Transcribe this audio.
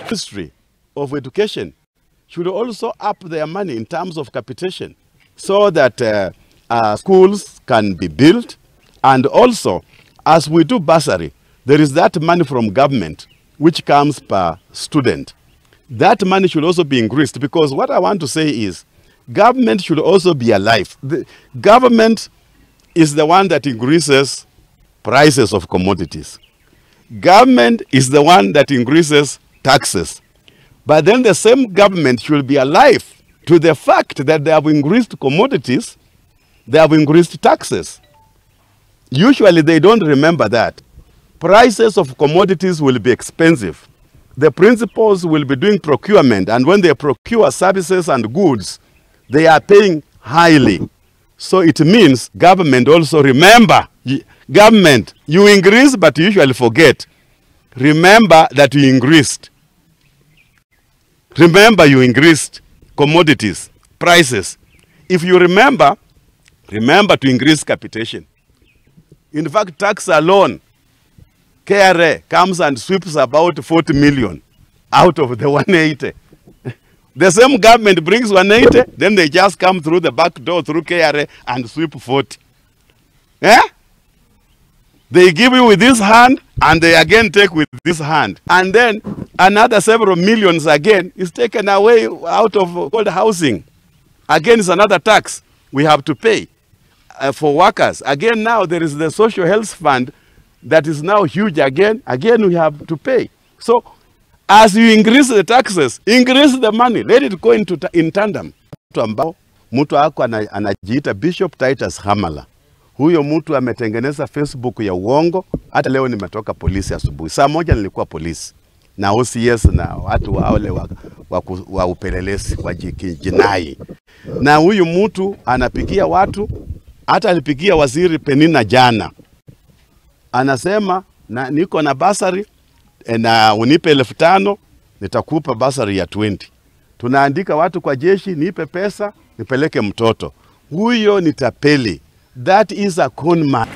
Ministry of Education should also up their money in terms of capitation so that schools can be built. And also, as we do bursary, there is that money from government which comes per student. That money should also be increased, because what I want to say is government should also be alive. The government is the one that increases prices of commodities. Government is the one that increases taxes. But then the same government should be alive to the fact that they have increased commodities, they have increased taxes. Usually they don't remember that. Prices of commodities will be expensive. The principals will be doing procurement, and when they procure services and goods, they are paying highly. So it means government also remember, government, you increase but you usually forget. Remember that you increased. Remember you increased commodities, prices. If you remember, remember to increase capitation. In fact, tax alone, KRA comes and sweeps about 40 million out of the 180. The same government brings 180, then they just come through the back door through KRA and sweep 40. Eh? They give you with this hand and they again take with this hand. And then another several millions again is taken away out of called housing. Again, it's another tax we have to pay for workers. Again, now there is the social health fund that is now huge again. Again, we have to pay. So as you increase the taxes, increase the money. Let it go into in tandem. Mtu ambao mtu ako anajiita Bishop Titus Hamala. Huyo mtu ametengeneza Facebook ya uongo. Hata leo nimetoka polisi asubuhi. Saa moja nilikuwa polisi na OCS na watu wale wa upelelezi wa jinai. Na huyu mtu anapigia watu, hata alipigia waziri Penina jana. Anasema na niko na basari na unipe 5,000 nitakupa basari ya 20. Tunaandika watu kwa jeshi, nipe pesa nipeleke mtoto. Huyo ni tapeli. That is a con man.